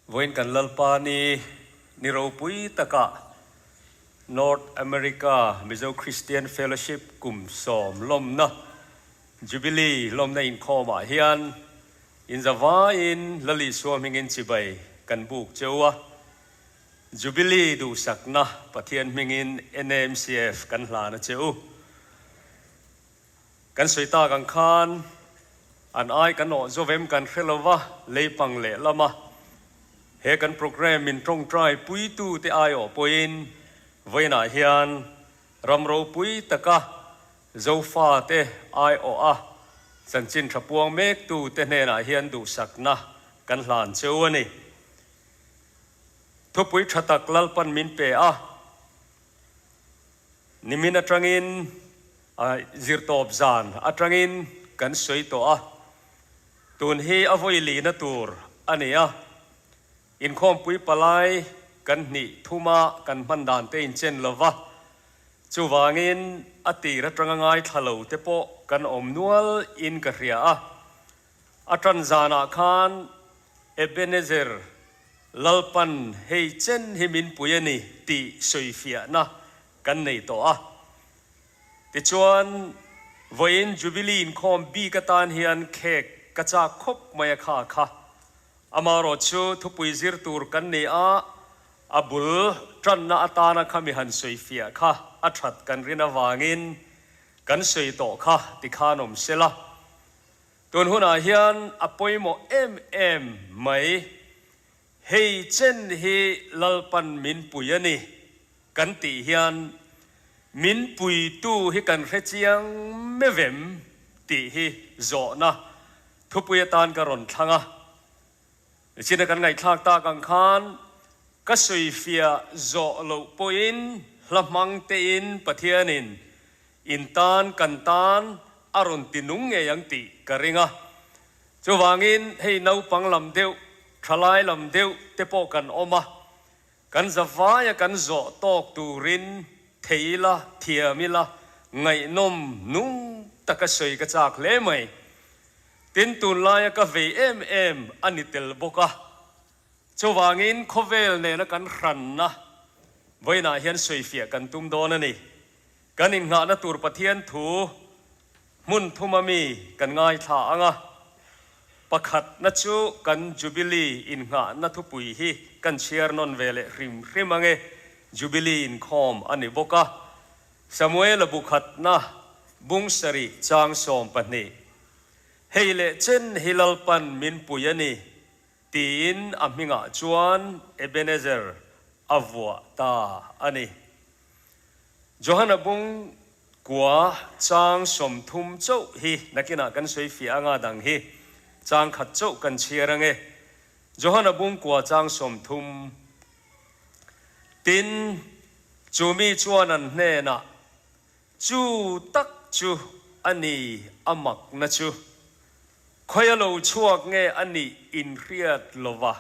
Vawiin kan Lalpa ni ni ropui takah North America Mizo Christian Fellowship kum sawm lawmna Jubilee lawmna inkhawmah hian inzavaiin Lal Isua hmingin chibai kan buk cheu a. Jubilee duhsakna Pathian hmingin NAMCF kan hlan a che u. Kan sawi tak ang khan an ai kan awh zawvem kan hre lo va, leipang leh lama he kan programme min tawngtai puitute aiawh pawhin vawiinah hian ram ropui taka Zofate aiawh a chanchin tha puang mektute hnenah hian duhsakna kan hlan cheu a ni. Thupui tha tak Lalpan min pe a. Nimin atangin zirtawp zan atangin kan sawi tawh a, tun hi a vawi lihna tur a ni a. Inkhawmpui palai kan hnih thuma kan hman dan te inchen lo va, chuvangin a tir atanga ngaithla lo te pawh kan awm nual in ka hria a. A tan zanah khan Ebenezer Lalpan hei chen hi min pui a ni tih sawifiahna kan nei tawh a. Tichuan, vawiin Jubilee inkhawm bik atan hian khek ka chak khawp mai a kha kha. Amaherawh chu thupui zir tur kan ni a, a bul tanna atana kha mi han sawifiah kha a that kan rin avangin kan sawi tawh kha tikhan awm sela. Tun hunah hian a pawimawh em em mai. Hei chen hi Lalpan min pui a ni kan tih hian min puitu hi kan hre chiang mevem tih hi zawhna thupui atan ka rawn thlang a. China kan ngaihthlak tak ang khan ka sawifiah zawh loh pawhin hla hmang tein Pathianin in tan kan tan a rawn ti nung ngei ang tih ka ring a. Chuvangin hei naupang lam deuh, thalai lam deuh te pawh kan awm a, kan zavaia kan zawh tawk turin thei ila, thiam ila, ngaihnawm nung taka sawi ka chak hle mai. Tin, tunlaia ka vei em em a ni tel bawk a. Chuvangin khawvel nena kan hranna vawiinah hian sawifiah kan tum dawn a ni. Kan innghahna tur Pathian thu hmun thuma mi kan ngaithla ang a. Pakhatna chu kan Jubilee innghahna thupui hi kan chhiar nawn ve leh hrim hrim ang e. Jubilee inkhawm a ni bawk a. Samuela bu khatna bung sarih chang 12, Hei leh chen hi Lalpan min pui a ni, tiin a hmingah chuan Ebenezer a vuah ta a ni. Johana bung kua chang 30 chauh hi nakinah kan sawi fiah anga dang hi chang khat chauh kan chhiar ange. Johana bung kua chang 30. Tin, chu mi chuan an hnenah, Chu tak chu a ni a makna chu. Khawia lo chhuak nge a nih inhriat lova,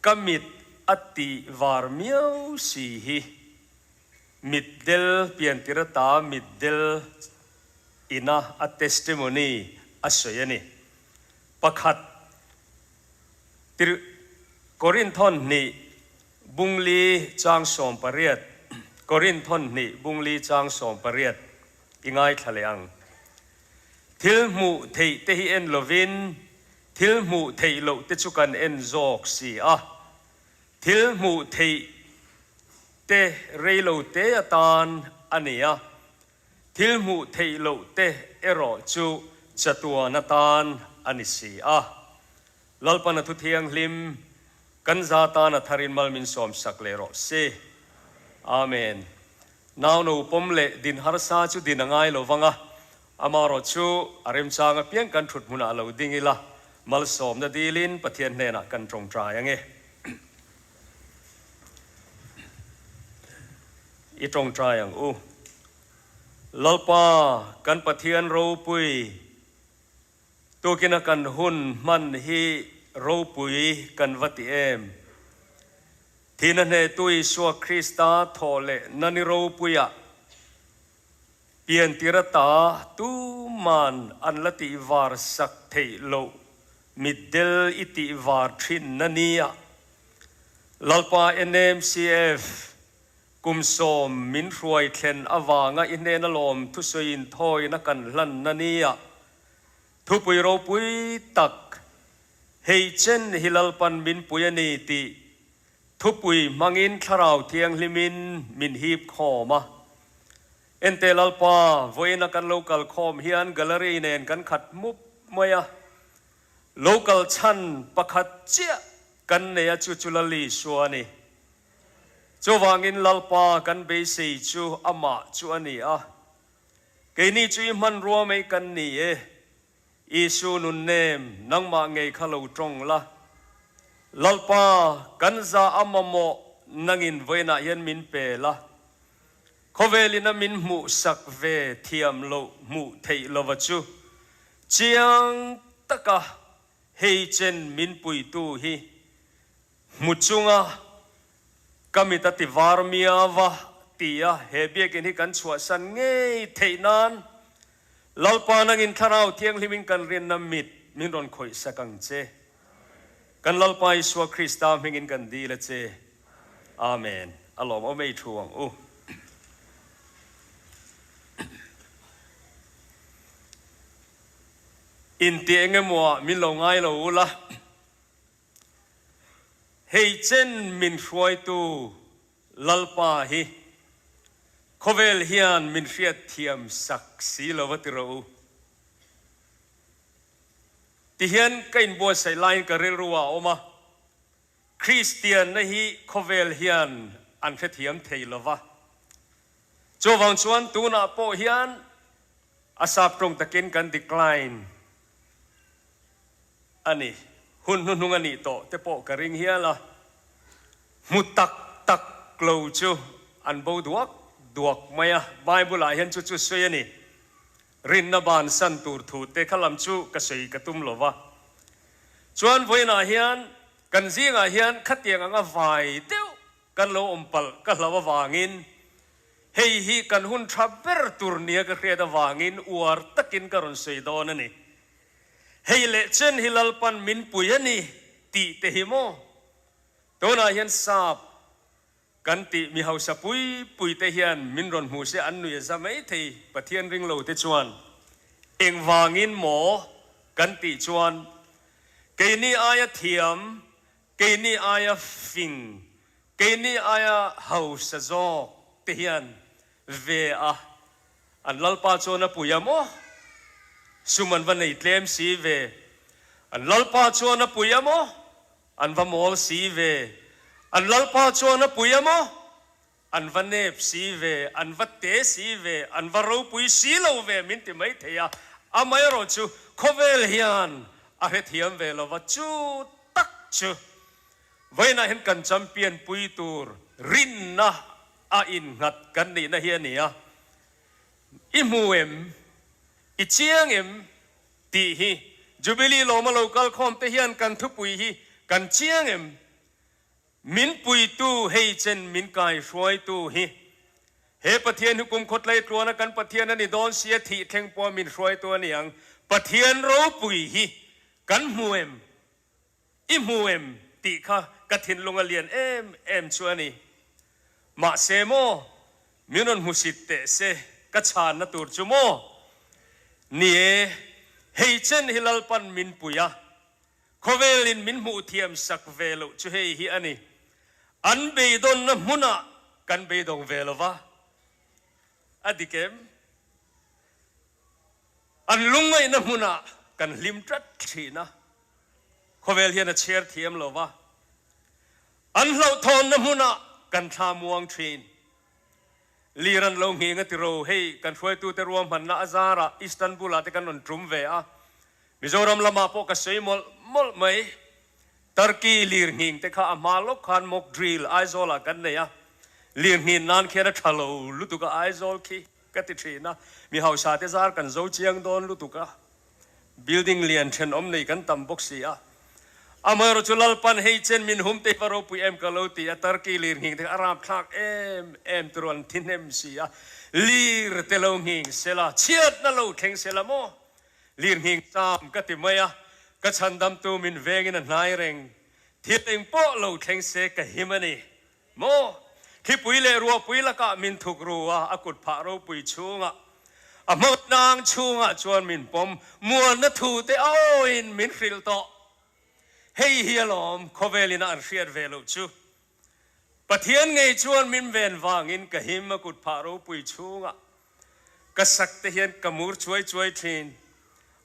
ka mit a tih var miau si hi. Mitdel piantir ata mitdel ina a testimony a sawi a ni. Pakhat. Tirh Korinthon hnih bungli chang 18, Korinthon hnih bungli chang 18 i ngaithla leh ang. Thil hmuh theih te hi en lovin thil hmuh theih loh te chu kan en zawk si a. Thil hmuh theih te rei lo te atan a ni a. Thil hmuh theih loh te erawh chu chatuan atan a ni si a. Lalpan a thu thianghlim kan za tan a tharin mal min sawm sak leh rawh se. Amen. Nau no pawm leh din harsa chu din a ngai lo vang a, amarawh chu a remchang apiang kan thut hmunah lo ding ila, malsawmna dilin Pathian hnenah kan tawngtai ange. I tawngtai ang u. Lalpa kan Pathian ropui tukina kan hun hman hi ropui kan va ti em. Thihna hnehtu Isua Krista thawh leh na ni ropuiah piantir ata tuman an la tih var sak theih loh. Mitdel i tih var thin na nia. Lalpa NMCF kum sawm min hruai thlen avanga i hnena lawm thusawiin thawina kan hlan na nia. Thupui ropui tak, Hei chen hi Lalpan min pui a ni tih thupui hmangin Thlarau Thianghlimin min hip khawm a. Ente Lalpa, vawiina kan lo kal khawm hian gallery nen kan khat mup mai a. Lo kal chhan pakhat chiah kan nei a chu chu Lal Isua a ni. Chuvangin Lalpa kan beisei chu amah chu a ni a. Keini chu i hmanrua mai kan ni e. Isu nunnem, nangmah ngei kha lo tawng la. Lalpa, kan za a mamawh nangin vawiinah hian min pe la. Khawvelin a min hmuhsak ve thiam loh hmuh theih lova chu chiang taka hei chen min puitu hi hmu chunga ka mit a ti var miau a tia he biakinn hi kan chhuahsan ngei theih nan Lalpa nangin Thlarau Thianghlimin kan rinna mit min rawn khawihsak ang che. Kan Lalpa Isua Krista hmingin kan dil a che. Amen. A lawmawm ei thu ang u. Inti engemaw ah min lo ngai lo ula. Hei chen min hruaitu Lalpa hi khawvel hian min hriatthiam sak si lo va ti rawh u. Tihian ka inbuatsaih laiin ka rilru ah a awm a, Kristianna hi khawvel hian an hrethiam thei lo va. Chuvang chuan tunah pawh hian a sap tawng takin kan decline a ni. Hun hnuhnung a nih tawh te pawh ka ring hial a. Hmu tak tak lo chu an bo duak duak mai a. Bible ah hian chu chu sawi a ni. Rinna bansan tur thu te kha lam chu ka sawi ka tum lo va. Chuan vawiinah hian kan zingah hian khatiang anga vai deuh kan lo awm palh ka hlau avangin hei hi kan hun tha ber tur nia ka hriat avangin uar takin ka rawn sawi dawn a ni. Hei leh chen hi Lalpan min pui a ni tih te hi maw? Tunah hian sap Kan tih mi hausa pui pui te hian min rawn hmu se an nui a za mai thei Pathian ring lo te chuan engvangin maw kan tih chuan keini aia thiam, keini aia fing, keini aia hausa zawk te hian ve a an Lalpa chuan a pui a maw? Sum an va nei tlem si ve an Lalpa chuan a pui a maw? An va mawl si ve. An Lalpa chuan a pui a maw? An va nep si ve, an va te si ve, an va ropui si lo ve min ti mai thei a. Amaherawh chu khawvel hian a hrethiam ve lo va, chu tak chu vawiinah hian kan champion pui tur rinna a innghat kan nihna hi a ni a. I hmu em? I chiang em? Tih hi Jubilee lawma lo kal khawm te hian kan thupui hi kan chiang em? Min puitu hei chen min kai hruaitu hi he Pathian hi kum khawtlai tluana kan Pathian a ni dawn sia thih thleng pawha min hruaitu a ni ang. Pathian ropui hi kan hmu em? I hmu em? tih kha ka thinlung a lian em em chu a ni. Mahse maw, min rawn hmusit teh se ka chhanna tur chu maw? Ni e, hei chen hi Lalpan min pui a, khawvelin min hmuh thiam sak ve loh chu hei hi a ni. An beidawnna hmunah kan beidawng ve lo va, a dik em? An lungngaihna hmunah kan hlim tlat thin a, khawvel hian a chhiar thiam lo va, an hlauhthawnna hmunah kan thla muang thin. Lir an lo nghing a ti ro, hei kan hruaitute ruahmanna a zarah Istanbul ah te kan rawn tum ve a, Mizoram lamah pawh ka sawi mawlh mawlh mai. Turkey lir nghing te kha a hma lawk khan mock drill Aizawl ah kan nei a, lir nghin nan khian a tha lo lutuk a Aizawl khi ka ti thin a, mi hausa te zar kan zo chiang dawn lutuk a, building lian thenawm nei kan tam bawk si a. Amaherawh chu Lalpan hei chen min hum te hi va ropui em ka lo ti a, Turkey lir nghing te kha a rapthlak em em tur an thi hnem si a, lir te lo nghing sela, chhiatna lo thleng sela maw? Lirnghing cham ka ti mai a. Ka chhandamtu min vengin a hnai reng. Thil eng pawh lo thleng se ka him a ni. Maw? Thlipui leh ruahpui lakah min thuk ru a, a kut phah ropui chhungah, a hmangaihna ang chhungah chuan min pawm muanna thu te a awiin min hrilh tawh. Hei hi alawm khawvelin a an hriat ve loh chu. Pathian ngei chuan min ven vangin ka him a kut phah ropui chhungah ka sak te hian ka mur chuai chuai thin.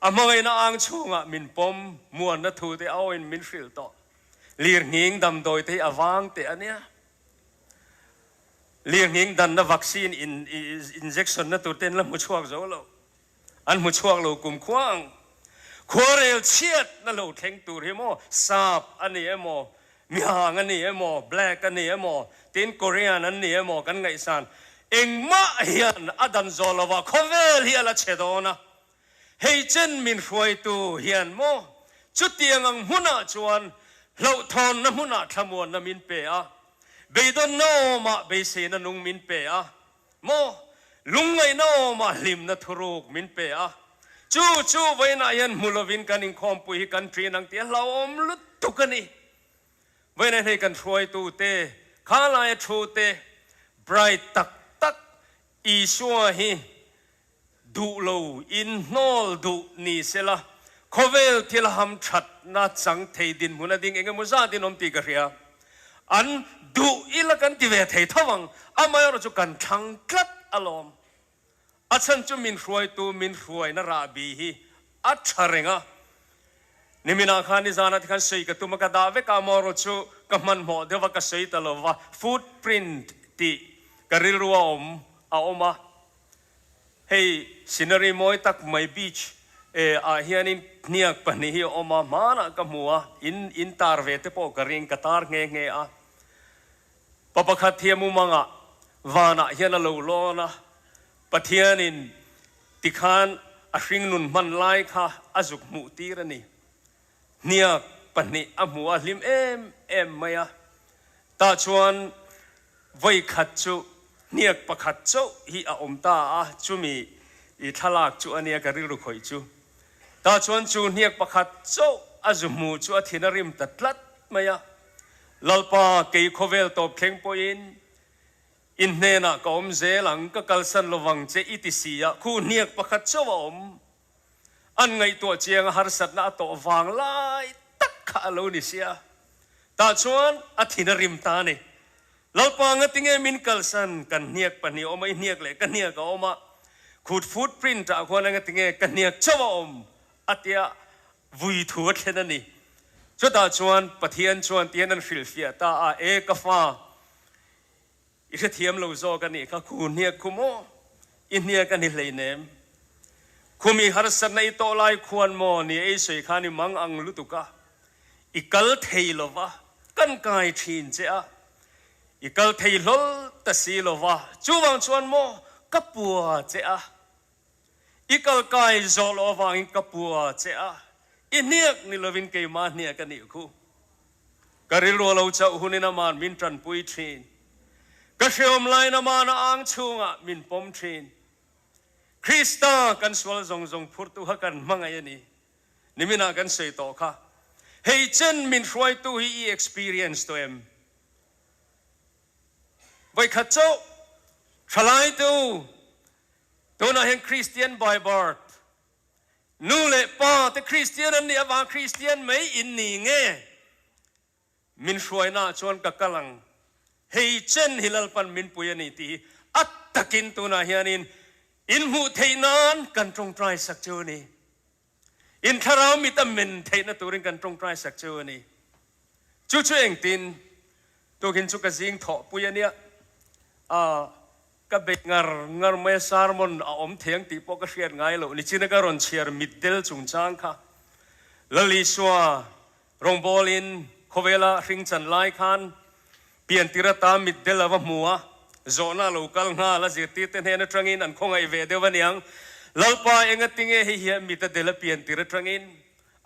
A hmangaihna ang chhungah min pawm muanna thu te a awiin min hrilh tawh. Lirnghing damdawi te hi a vang teh a nia. Lirnghing danna vaccine in injection na tur te an la hmu chhuak zo lo. An hmu chhuak lo kum khua ang. Khuarel chhiat na lo thleng tur hi maw sap a ni emaw, mihang a ni emaw, black a ni emaw, tin Korean an ni emaw kan ngaihsan engmah hian a dan zawh lovah khawvel hi a la chhe dawn a. Hei chen min hruaitu hian maw chutiang ang hmunah chuan hlauhthawnna hmunah thlamuanna min pe a, beidawnna awmah beiseina nung min pe a, maw lungngaihna awmah hlimna thuruk min pe a, chu chu vawiinah hian hmu lovin kan inkhawmpui hi kan ṭin ang tih a hlauhawm lutuk a ni. Vawiinah hian hei kan hruaitute, khalaia ṭhute bright tak tak Isua hi Duh lo in hnawl duh ni sela, khawvel thil ham thatna chang thei dinhmun a ding eng emaw zat in awm tih ka hria. An duh ila kan ti ve thei tho ang, amaherawh chu kan thlang tlat alawm. A chhan chu min hruaitu min hruaina rahbi hi a tha reng a. Niminah khan nizanah te khan sawi ka tum a, ka dah vek a, amaherawh chu ka hmanhmawh deuh a, ka sawi ta lo va, footprint tih ka rilru a awm a awm a. Hei scenery mawi tak mai beach ah hianin hniak pahnih hi a awm a, hmanah ka hmu a, in in tar ve te pawh ka ring, ka tar nghe nghe a. Pa pakhat hi a mumangah vanah hian a lo lawn a, Pathianin tikhan a hringnun hman lai kha a zuk hmuh tir a ni. Hniak pahnih a hmu a hlim em em mai a, tah chuan vawi khat chu hniak pakhat chauh hi a awm ta a, chumi i thlalak chu a nia ka rilru khawih chu. Tah chuan chu hniak pakhat chauh a zu hmu chu a thin a rim ta tlat mai a, Lalpa kei khawvel tawp thleng pawhin in hnenah ka awm zel ang, ka kalsan lovang che i ti si a, khu hniak pakhat chauh a awm. An ngaihtuah chiang a harsatna a tawh vang lai tak kha a lo ni sia. Tah chuan a thin a rim ta a ni. Lalpa ngatinge min kalsan kan hniak pahnih a awm a, i hniak leh ka hniak a awm a, khut footprint ah khuan a ngatinge ka hniak chauh a awm a tia vui thu a thlen a ni. Chutah chuan Pathian chuan tihian an hrilhfiah ta a, E ka fa, I hrethiam lo zawk a nih kha, khu hniak khu maw? I hniak a ni hleinem. Khum i harsatna i tawh lai khuan maw ni ei sawi khan i mang ang lutuk a, i kal thei lo va, kan kai thin che a, i kal thei hlawl ta si lo va, chuvang chuan maw ka pua che a, i kal kai zawh loh avangin ka pua che a, i hniak ni lovin keimah hniak a nih khu. Ka rilru a lo chauh hunin aman min tanpui thin. Ka hreawm laiin aman a ang chhungah min pawm thin. Krista kan sual zawng zawng phurtu kha kan hmangaih a ni. Niminah kan sawi tawh kha. Hei chen min hruaitu hi i experience tawh em? Vawikhat chauh thalaitu tunah hian Christian by birth Nu leh pa te Kristian an nih avang Kristian mai in ni nge? Min hruaina ah chuan ka kal ang. Hei chen hi Lalpan min pui a ni tih hi a takin tunah hianin in hmuh theih nan kan tawngtai sak chu a ni. In thlarau mit a men theihna turin kan tawngtai sak chu a ni. Chu chu engtin? Tukin chu ka zing thawhpui a nia. Aa. Ka bei ngar ngar mai a, sermon a awm thei ang tih pawh ka hriat ngai loh. Nichina ka rawn chhiar mitdel chungchang kha Lal Isua rawngbawlin khawvela hring chan lai khan piantir ata mitdel a va hmu a, zawhna a lo kal nghal a, zirtirte hnen atangin an khawngaih ve deuh aniang. Lalpa engatinge hei hian mit a del a piantir atangin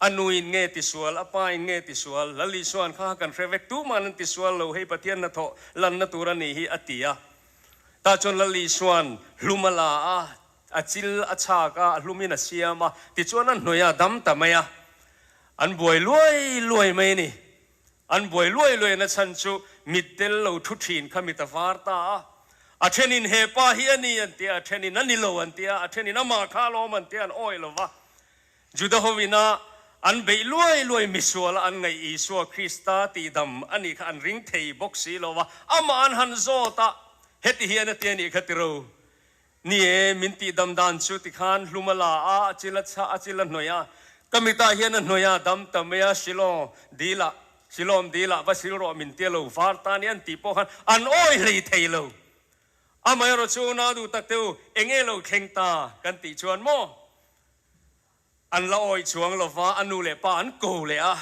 A nuin nge tisual, a pain nge tisual, Lal Isuan kha kan hre vek, tuman an tisual lo, hei Pathian hnathawh lanna tur a nih hi a ti a. Tah chuan Lal Isuan hlum a la a, a chil a chhak a, a hlumin a siam a, tichuan a hnawih a, dam ta mai a. An buai luai luai mai a ni. An buai luai luai nachhan chu mitdel lo thu thin kha mit a var ta a. A thenin he pa hi a ni an ti a, a thenin a ni lo an ti a, a thenin amah kha alawm an ti a, an awih lo va. Juda hovina an beih luai luai misuala an ngaih Isua Krista tihdam a nih kha an ring thei bawk si lo va, amah an han zawt a, heti hian a ti a nih kha tiro. Ni e, min tihdam dan chu tikhan hlum a la a, a chil a chhah, a chil a hnawih a, ka mitah hian a hnawih a, dam ta mai a, Shilo dilah, Shilom dilah va sil rawh min tia lo var ta nia an tih pawh khan an awi hlei thei lo. Amaherawh chu unau duh tak te u, eng nge lo thleng ta kan tih chuan maw? An la awih chuang lo va, a nu leh pa an ko leh a.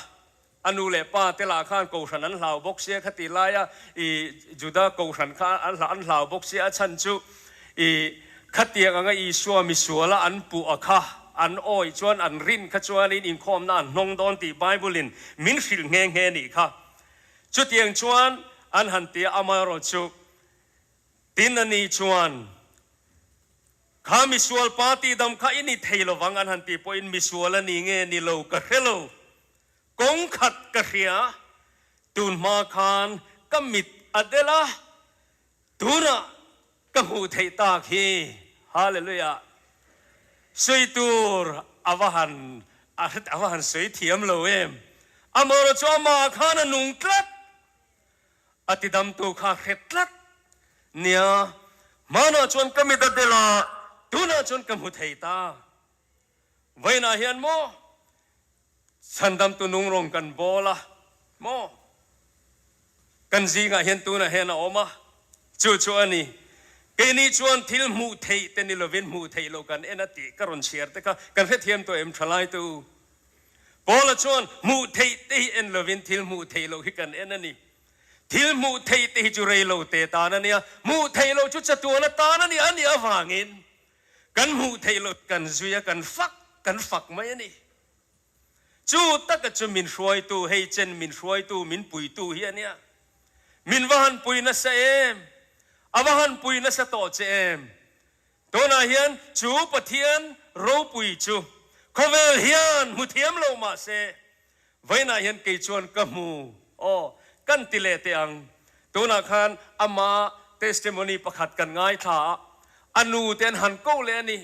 A nu leh pa te lah khan Kohhran an hlau bawk sia kha ti laia i Juda Kohhran kha an hlau bawk sia, a chhan chu i khatiang anga Isua misuala an puh a kha an awih chuan an rin kha chuanin inkhawmna an hnawng dawn tih Bible in min hrilh nghe nghe nih kha. Chutiang chuan an han ti a, amaherawhchu Tin a ni chuan, Kha misual pa tihdam kha i ni thei lovang an han tih pawhin misual a ni nge ni lo ka hre lo. Kawng khat ka hria, tun hma khan ka mit a del a, tunah ka hmuh theih tak hi. Hallelujah! Sawi tur a va han a va han sawi thiam lo em! Amaherawhchu chu amah khan a nung tlat. A tidamtu kha hre tlat nia, hmanah chuan ka mit a del a, tunah chuan ka hmu thei ta. Vawiinah hian maw chhandamtu nungrawng kan bawl a maw? Kan zingah hian tunah hian a awm a, chu chu a ni. Keini chuan thil hmuh theih te ni lovin hmuh theih loh kan en a tih ka rawn chhiar te kha kan hrethiam tawh em thalaite u? Paula chuan, Hmuh theih te hi en lovin thil hmuh theih loh hi kan en a ni. Thil hmuh theih te hi chu rei lo te tan a nia, hmuh theih loh chu chatuan atan a ni a nih avangin kan hmuh theih loh kan zui a, kan fak kan fak mai a ni. Chu taka chu min hruaitu, hei chen min hruaitu, min puitu hi a nia. Min va han pui nasa em? A va han pui nasa tawh che em? Tunah hian chu Pathian ropui chu khawvel hian hmu thiam lo mah se, vawiinah hian kei chuan ka hmu aw, kan ti leh teh ang. Tunah khan ama testimony pakhat kan ngaithla a, a nu te an han ko leh a ni.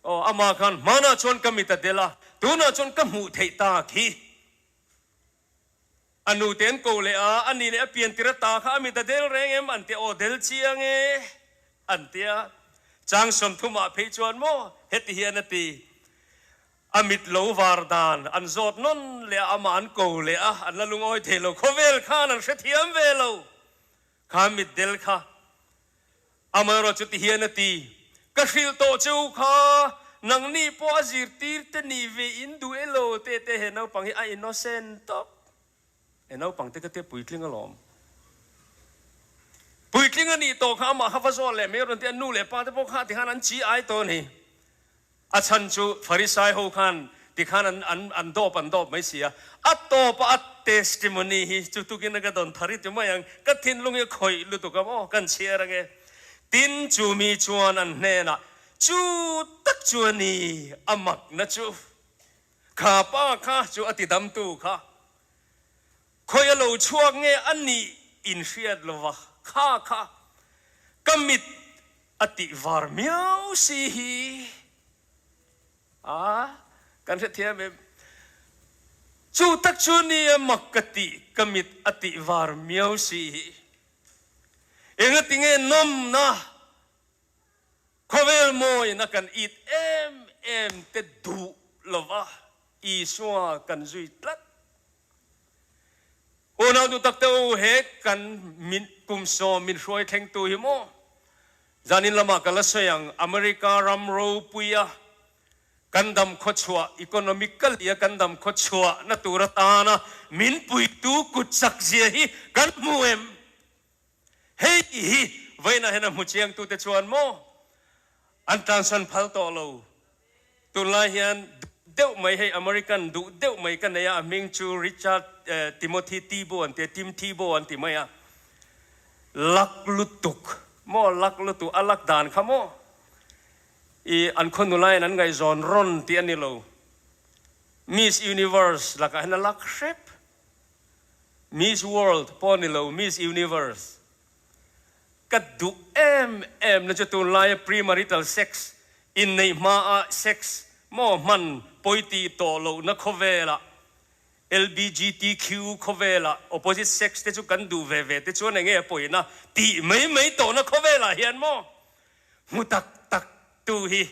Aw, ama khan hmanah chuan ka mit a del a, tunah chuan ka hmuh theih tak hi. A nu te an ko leh a, a ni leh a pian tir ata kha a mit a del reng em an ti a, aw del chiang e an ti a. Chang 30 ah phei chuan maw heti hian a ti, a mit lo var dan an zawt nawn leh a, amah an ko leh a, an la lungawi thei lo, khawvel khan an hrethiam ve lo kha mit del kha. Amaherawh chu ti hian a ti, Ka hrilh tawh che u kha, nangni pawh a zirtir te nih ve in duh e lo te te he naupang hi a innocent tawp. He naupang te ka tia puitling alawm. Puitling a nih tawh kha amah kha va zawh leh mai rawn ti a, nu leh pa te pawh kha tikhan an chi ai tawh a ni. A chhan chu Pharisai ho khan tikhan an an an dawp an dawp mai si a, a tawpa a testimony hi chu tukin a ka dawn thar i ti mai ang, ka thinlung hi a khawih lutuk a maw, kan chhiar ange. Tin chu mi chuan an hnenah, Chu tak chu a ni, a makna chu. Kha pa kha chu a tidamtu kha khawi a lo chhuak nge a nih in hriat lova, kha kha ka mit A tih var miau si hi a kan hrethiam em? Chu tak chu nia mak ka tih, ka mit a tih var miau si hi. Engati nge nawmna khawvel mawina kan it em em te duh lova Isua kan zui tlat? Unau duh tak te u, he kan min kum sawm min hruai thlengtu hi maw? Zanin lamah ka la sawi ang, America ram ropuia kan dam khawchhuah, economically a kan dam khawchhuah na tur atana min puitu kut chak zia hi kan hmu em? Hei hi vawiinah hian a hmu chiangtute chuan maw an tlansan phal tawh lo. Tunlai hian duh deuh mai hei American duh deuh mai ka nei a, a hming chu Richard Timothy Tebow an ti a, Tim Tebow an ti mai a. Luck lutuk maw, luck lutuk, a luck dan kha maw i an khaw nulaiin an ngaihzawn rawn tih a ni lo. Miss Universe lakah hian a lak hrep. Miss World pawh ni lo, Miss Universe. Ka duh em em na chu tunlaia premarital sex, inneih hmaa sex maw hman pawi tih tawh lohna khawvelah, LBGTQ khawvelah opposite sex te chu kan duh ve ve te chuan enge a pawina tih mai mai tawhna khawvelah hian maw hmu tak tak tu hi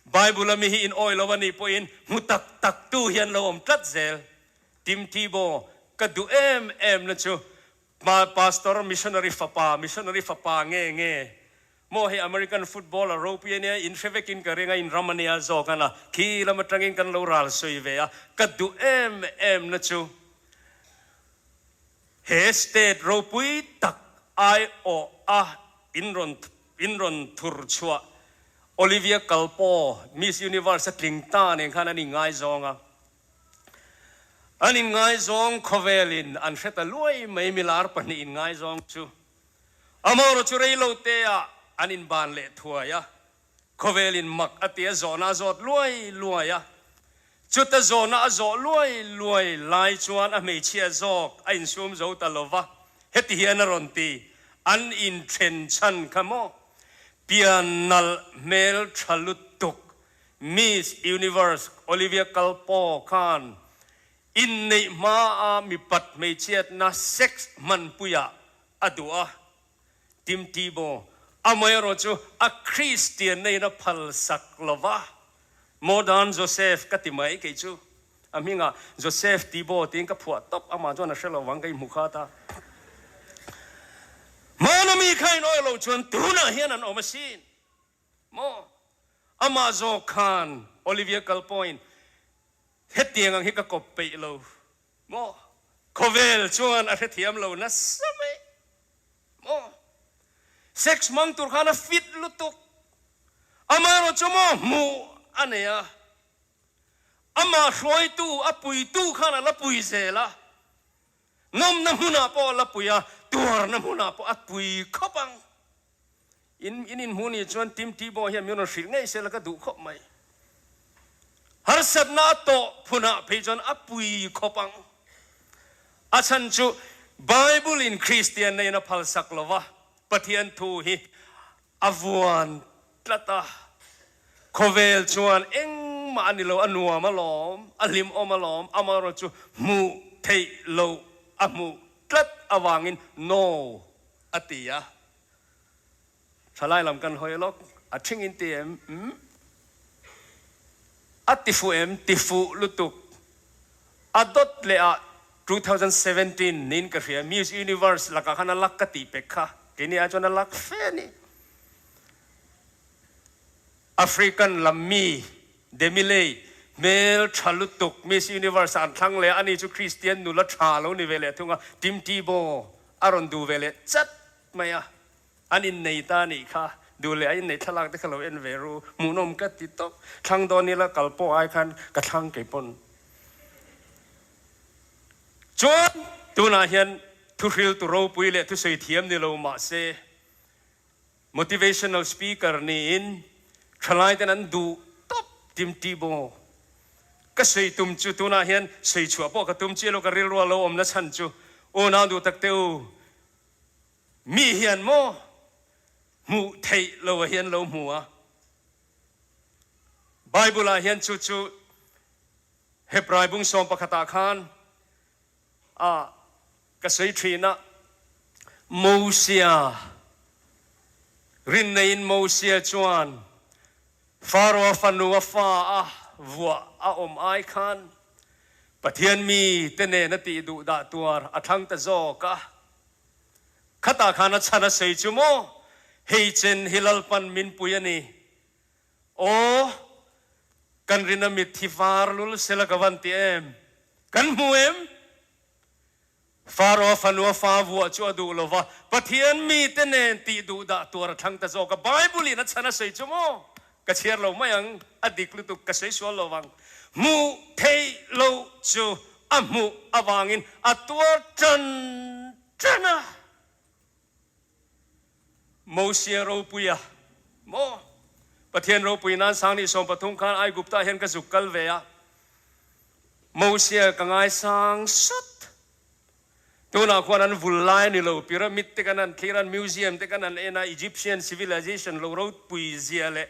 Bible a mi hi in awi lo a nih pawhin hmu tak tak tu hian lo awm tlat zel. Tim Tebow ka duh em em na chu Pastor missionary fapa, missionary fapa nge nge maw hei American footballer ropui ania in hre vekin ka ring a in ram ania zawk a na khi lam atangin kan lo ral sawi ve a ka duh em em na chu he state ropui tak aiawh a in rawn in rawn thur chhuah Olivia Culpo Miss Universe a tling ta nen khan an inngaizawng a. An inngaizawng khawvelin an hre ta luai mai milar pahnih inngaizawng chu. Amaherawh chu rei lo te ah an inban leh thuai a, khawvelin mak a ti a zawhna a zawt luai luai a. Chuta zawhna a zawh luai luai lai chuan a hmeichhia zawk a insum zo ta lo va, heti hian a rawn ti, An inthen chhan kha maw? Pian nalh hmel tha lutuk Miss Universe Olivia Culpo khan inneih hmaa mipat hmeichhiatna sex hmanpuiah a duh a, Tim Tebow amaherawh chu a Kristian neiin a phalsak lo va, Modern Joseph ka ti mai kei chu a hmingah Joseph Tebow tiin ka phuah tawp, amah chuan a hre lo vang ka inhmu khat a. Hmana mi kha in awih loh chuan tunah hian an awm asin. Maw? Amah zawk khan Olivia Culpo-in hetiang ang hi ka kawp peih lo. Maw? Khawvel chuan a hrethiam lo nasa mai. Maw? Sex hmang tur khan a fit lutuk. Amaherawh chu maw hmuh a nei a. Amah hruaitu, a puitu khan a la pui zel a. Nawmna hmunah pawh a la pui a, tuarna hmunah pawh a pui khawp ang. In in inhmuh nih chuan Tim Tebow hian min rawn hrilh ngei sela ka duh khawp mai. Harsatna a tawh phunah phei chuan a pui khawp ang. A chhan chu Bible in Kristian neiin a phalsak lo va, Pathian thu hi a vuan tlat a. Khawvel chuan engmah a ni lo, a nuam alawm, a hlimawm alawm, amaherawhchu chu hmuh theih loh a hmuh tlat avangin no a ti a. Thalai lam kan hawi lawk, a thing in ti em? Umm. A ti fuh em? Ti fuh lutuk. A dawt leh ah 2017 niin ka hria, Miss Universe lakah khan a lak ka tih pek kha, keini ai chuan a lak fe a ni. African lam mi Demi Leigh hmel tha lutuk Miss Universe ah an thlang leh a, ani chu Christian nula tha lo ni ve leh thung a, Tim Tebow a rawn duh ve leh chat mai a, an innei ta a nih kha, duh leh a inneih thlalak te kha lo en ve ru, hmuhnawm ka ti tawp, thlang dawn ila kal pawh ai khan ka thlang kei pawn. Chuan tunah hian thuhriltu ropui leh thusawi thiam ni lo mahse Motivational speaker niin thalai ten an duh tawp Tim Tebow. Ka sawi tum chu tunah hian sawi chhuah pawh ka tum chiah lo ka rilru a lo awm na chhan chu unau duh tak te u mi hian maw hmuh theih lo ah hian lo hmu a Bible ah hian chu chu Hebrai bung sawm pakhat ah khan a Ka sawi thin a, Mosia rinneiin Mosia chuan Pharaoh fanu a fa a vuah a awm ai khan Pathian mi te nen a tih duh dah tuar a thlang ta zawk a. Khatah khan a chhan a sawi chu maw, Hei chen hi Lalpan min pui a ni. Aw, kan rin a mitthi var lul sela ka van ti em? Kan hmu em? Pharaoh fanua fa vuah chu a duh lo va, Pathian mite nen tih duh dah tuar a thlang ta zawk a. Bible in a chhan a sawi chu maw? Ka chhiar lo mai ang, a dik lutuk, ka sawi sual lo vang. Hmuh theih loh chu a hmuh avangin a tuar tan tan a. Mosia ropuia maw? Pathian ropui nan 2013 khan Aigupta hian ka zuk kal ve a. Mosia ka ngaisang sawt. Tunah khuan an vul lai a ni lo, pyramid te kan han thlir a, an museum te kan han en a, Egyptian civilization lo ropui zia leh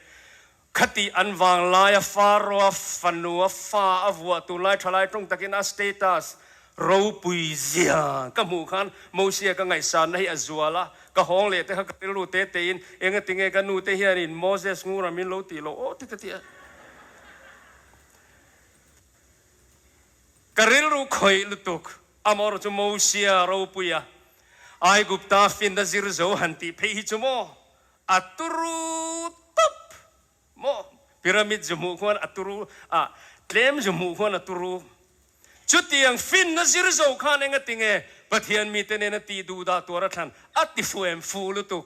khati an vang laia Pharaoh-a fanu a fa a vuah tunlai thalai tawng takin a status ropui zia ka hmuh khan Mosia ka ngaihsanna hi a zual a, ka hawng leh te kha ka rilru te tein engatinge ka nu te hianin Moses ngura min lo tih loh aw ti ka ti a. Ka rilru khawih lutuk, amaherawh chu Mosia ropuia Aigupta finna zir zo han tih phei hi chu maw a turu tawp maw? Pyramid zu hmuh khuan a turu a, tlem zu hmuh khuan a turu. Chutiang finna zir zo khan engatinge Pathian mite nena tih duh dah tuar a thlan a ti fu em fu lutuk.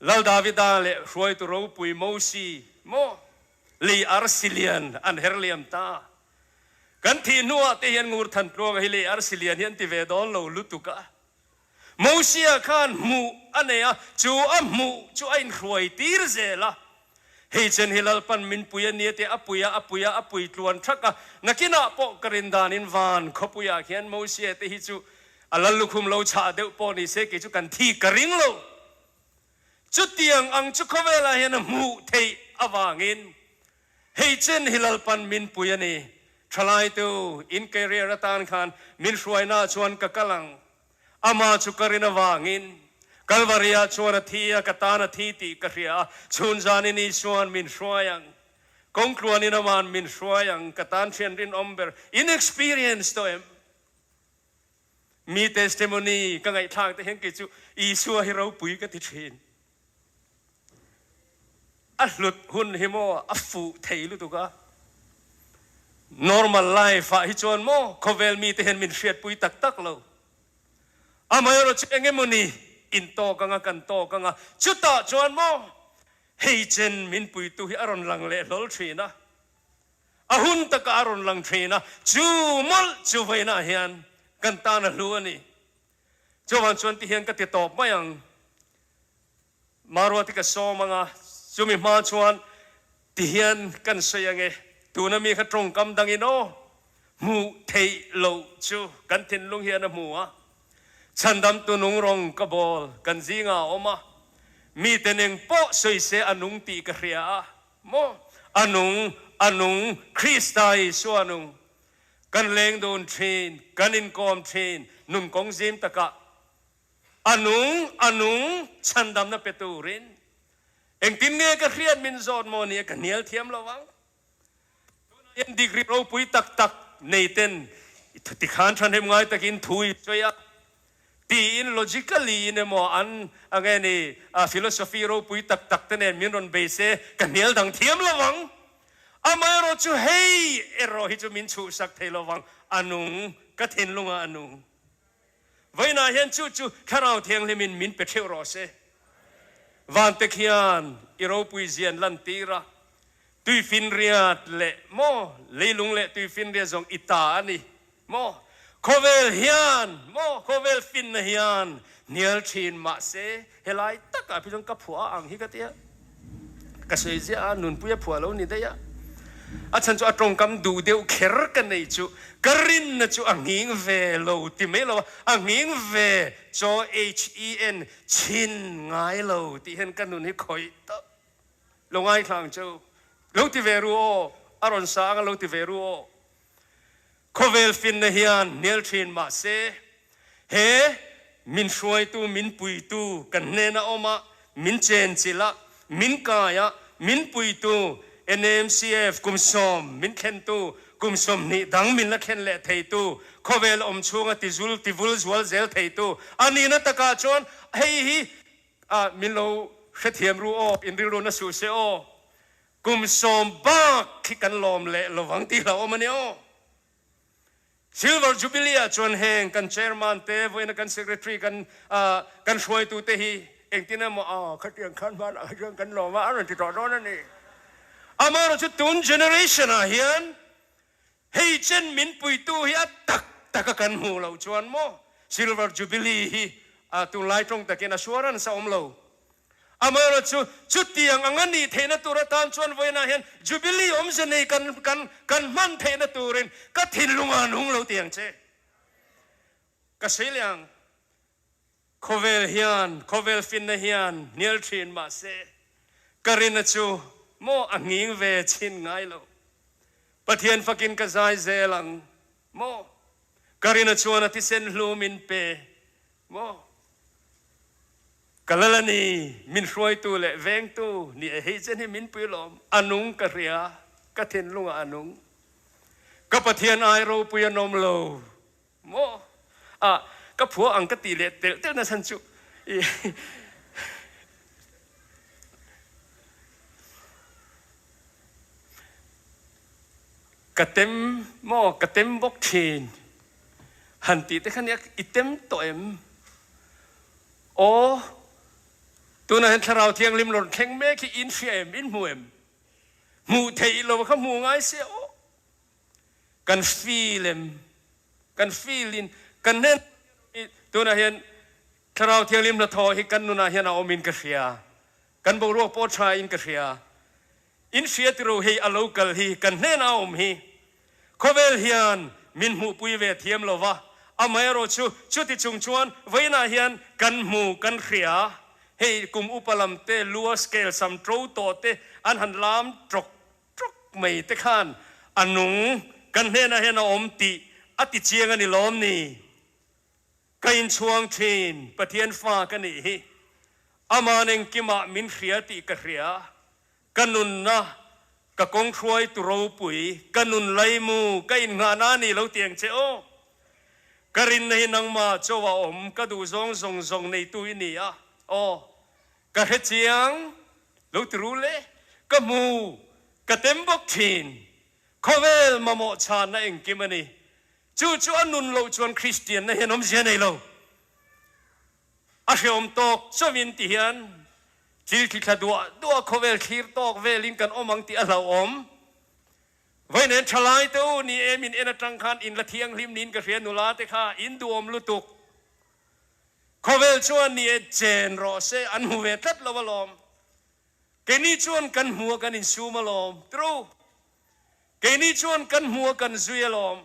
Lal Davida leh hruaitu ropui Mosi maw lei arsi lian an her liam ta. Kan thih hnuah te hian ngur than tluanga hi lei arsi lian hi an ti ve dawn lo lutuk a. Mosia khan hmuh a nei a, chu a hmuh chu a inhruai tir zel a. Hei chen hi Lalpan min pui a nia tih a pui a, a pui a, a pui tluan thak a. Nakinah pawh ka rin danin van khawpuiah khian Mosia te hi chu A lal lukhum lo chhah deuh pawh ni se kei chu kan thi ka ring lo. Chutiang ang chu khawvelah hian a hmuh theih avangin hei chen hi Lalpan min pui a ni. Thalaitu in career atan khan min hruaina chuan ka kal ang. Ama chu ka rin avangin Kalvaria chuan a thi a, ka tan a thi tih ka hria a, chhun zanin Isuan min hruai ang. Kawngtluanin aman min hruai ang, ka tan thian rinawm ber. In experience tawh em? Mi testimony ka ngaihthlak te hian kei chu Isua hi ropui ka ti thin. A hlut hun hi maw a fuh thei lutuk a. Normal life ah hi chuan maw khawvel mi te hian min hriatpui tak tak lo. Amaherawh chu eng emawni in tawk anga kan tawk anga chutah chuan maw hei chen min puitu hi a rawn lang leh hlawl thin a. A hun taka a rawn lang thin a, chu mawlh chu vawiinah hian kan tan a hlu a ni. Chuvang chuan ti hian ka ti tawp mai ang. Maruati ka sawm ang a, chumi hma chuan ti hian kan sawi ang e, tuna mi kha tawngkam dangin aw, hmuh theih loh chu kan thinlung hian a hmu a, Chhandamtu nung rawng ka bawl kan zingah a awm a, mite neng pawh sawi se a nung tih ka hria a, Maw? A nung, a nung, Krista Isua nung. Kan leng dun thin, kan inkawm thin, nun kawng zim takah. A nung, a nung, chhandamna pe turin. Engtin nge ka hriat min zawt maw nia ka hnial thiam lo ang. Tunah hian degree ropui tak tak nei ten tikhan thahnem ngai takin thu i sawi a. Tiin logically in emaw an ang e ni a philosophy ropui tak tak te nen min rawn bei se ka hnial dang thiam lo vang. Amaherawh chu hei erawh hi chu min chhuhsak thei lo vang, a nung, ka thinlungah a nung. Vawiinah hian chu chu Thlarau Thianghlimin min pe theuh rawh se. Vante khian i ropui zian lantir a, tuifinriat leh maw leilung leh tuifinriat zawng i ta a ni. Maw? Khawvel hian, maw? Khawvel finna hian hnial thin mahse helai takah phei chuan ka phuah a ang hi ka tia. Ka sawi ziah a, nunpui a phuah lo ni daih a. A chhan chu a tawngkam duh deuh kher ka nei chu ka rinna chu a nghing ve lo ti mai lo a, a nghing ve chaw HEN chhin ngai lo tih hian ka nun hi khawih tawp. Lo ngaithla ang cheu. Lo ti ve ru aw, a rawn sa ang a lo ti ve ru aw. Khawvel finna hian hnial thin mah se, he min hruaitu, min puitu kan hnena awm a, min chenchilh a, min kai a, min puitu NAMCF kum sawm min thlentu, kum 20 dang min la thlen leh theitu, khawvel awm chhunga tizul tivul zual zel theitu a nihna takah chuan hei hi min lo hrethiam ru aw, in rilru na suh se aw. Kum sawm bak khi kan lawm leh lovang tih hlauhawm a ni aw. Silver Jubilee ah chuan heng kan Chairman te, vawiina kan Secretary kan kan hruaitu te hi engtin emaw aw khatiang khan hmanah kha chuan kan lawm a, a rawn ti tawh dawn a ni. Amaherawh chu tun generation ah hian hei chen min puitu hi a tak tak a kan hmuh loh chuan maw Silver Jubilee hi tunlai tawng takin assurance a awm lo. Amaherawhchu, chutiang ang a nih theihna tur atan chuan vawiinah hian Jubilee awmze nei kan kan kan hman theihna turin ka thinlungah an hung lo ti ang che. Ka sawi leh ang. Khawvel hian, khawvel finna hian hnial thin mahse, ka rinna chu maw a nghing ve chhin ngai lo. Pathian fakin ka zai zel ang maw? Ka rinna chuan a thisen hlu min pe maw? Ka lal a ni, min hruaitu leh vengtu ni e hei chen hi min pui lawm, a nung ka hria, ka thinlungah a nung. Ka Pathian ai ropui an awm lo maw? A, ka phua ang ka tih leh telh telh na chhan chu i Ka tem maw, ka tem bawk thin. Han tih te kha nia, i tem tawh em? Aw, tunah hian Thlarau Thianghlim rawn thleng mek hi in hria em, in hmu em? Hmuh theih lo kha hmu ngai sia aw. Kan feel em? Kan feel in kan hnen tunah hian Thlarau Thianghlim hnathawh hi kan nunah hian a awm in ka hria. Kan boruak pawh tha in ka hria. In hria tiro hei a lo kal hi kan hnenah a awm hi. Khawvel hian min hmuhpui ve thiam lo va, amaherawh chu chuti chung chuan vawiinah hian kan hmu kan hria. Hei kum upa lam te lua scale sam to tawh te an han lam tawk tawk mai te khan a nung kan hnenah hian a awm tih a ti chiang a ni lawm ni? Ka inchhuang thin, Pathian fa ka nih hi. Aman engkimah min hria tih ka hria. Ka nunna, ka kawng hruaitu ropui, ka nun laimu, ka innghahna a ni lo ti ang che aw. Ka rinna hi nangmah chaw a awm, ka duh zawng zawng zawng neitu i ni a, aw. Ka hre chiang lo ti ru le, ka hmu, ka tem bawk thin. Khawvel mamawh chhanna engkim a ni. Chu chu a nun loh chuan Kristianna hian awmzia nei lo. A hreawm tawk chauhin ti hian thil thli thla duah duah khawvel thlir tawk velin kan awm ang tih a hlauhawm. Vawiin thalai te u ni em in en atang khan in la thianghlim niin ka hria nula te kha in duhawm lutuk. Khawvel chuan ni e chen rawh se an hmu ve tlat lo alawm. Keini chuan kan hmu a kan insum alawm. True. Keini chuan kan hmu a kan zui alawm.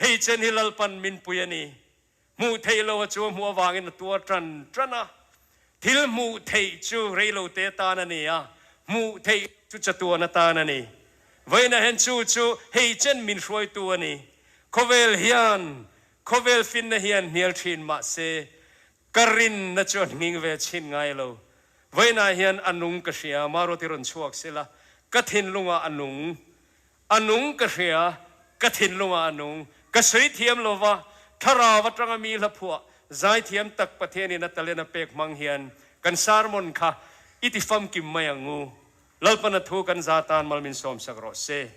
Hei chen hi Lalpan min pui a ni. Hmuh theih lo a chu a hmuh avangin a tuar tan tan a. Thil hmuh theih chu reilo te atan a ni a, hmuh theih chu chatuan atan a ni. Vawiinah hian chu chu hei chen min hruaitu a ni. Khawvel hian, khawvel finna hian hnial thin mahse, ka rinna chu a hming ve chhin ngai lo. Vawiinah hian a nung ka hria, Maruati rawn chhuak sela, ka thinlungah a nung. A nung ka hria, ka thinlungah a nung. Ka sawi thiam lo va, thlarau atanga mi hla phuah, zaithiam tak Pathianin a talent a pek hmang hian kan sermon kha i ti famkim mai ang u. Lalpana thu kan za tan mal min sawmsak rawh se.